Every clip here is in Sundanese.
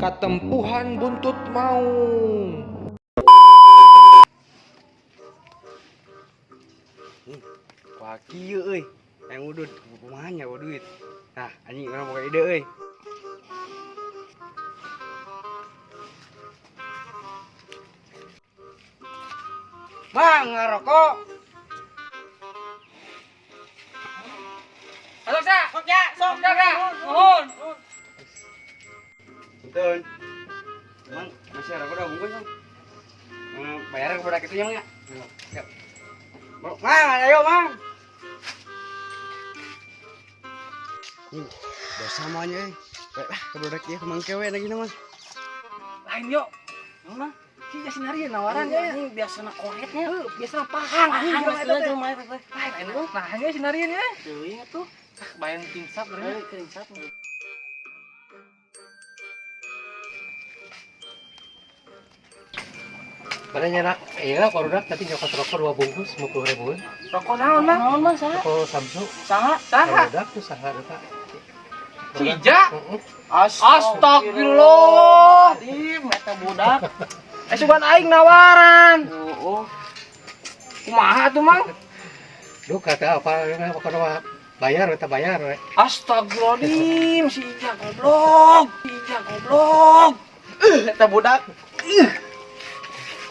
Katempuhan buntut maung. Wah, kieu euy. Yang udud kumaha nya bawa duit. Nah, anjing urang boga ide euy. Mang ngarokok. Masuk sa. Sok ya, sok jaga. Nuhun. Betul. Mang, masih rokok dong bungkus, Mang. Bayar kepada kita nya, Mang ya. Siap. Mang, ayo, Mang. Dosa mah nya euy. Baik lah, kebudak ieu ke Mang Kewe lagi mah. Lain yuk. Mana? Si Jasinari nawaran ya. Anjing biasana koretnya. Heuh, biasana pahang anjing Pahang jelema eta teh. jelema eta teh. Lain enak. Nah, hanya sinarian ya. Teuing atuh. Ah, bayang kingsap berarti. Heuh, keringsap. Mana nyerak, iya barudak tapi nyokot rokok dua bungkus 50 ribuan. Rokok naon, Mang? Naon mah saha? Rokok Samsu. Saha? Saha? Barudak tuh saha eta. Si Ija? Heeh. Astagfirullah. Dim eta budak. Eh sugan aing nawaran. Oh, Kumaha tuh, Mang? Duh kata apa pokoknya mah bayar eta bayar we. Astagfirullahaladzim, si Ija goblok. Si Ija goblok. Eta budak.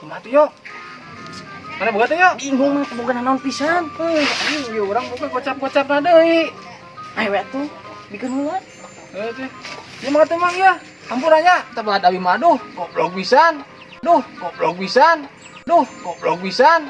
Kumaha tuh, yo? Mana boga tuh, yo? Bingung mah boga naon pisan. Heuh, anjing ieu urang boga gocap-gocap na deui. Ayo we atuh, bikeun heula. Heuh teh. Ieu mah teh, Mang ya. Hampuranya, teh belah awi mah aduh, goblok pisan. Duh, goblok pisan. Duh, goblok pisan.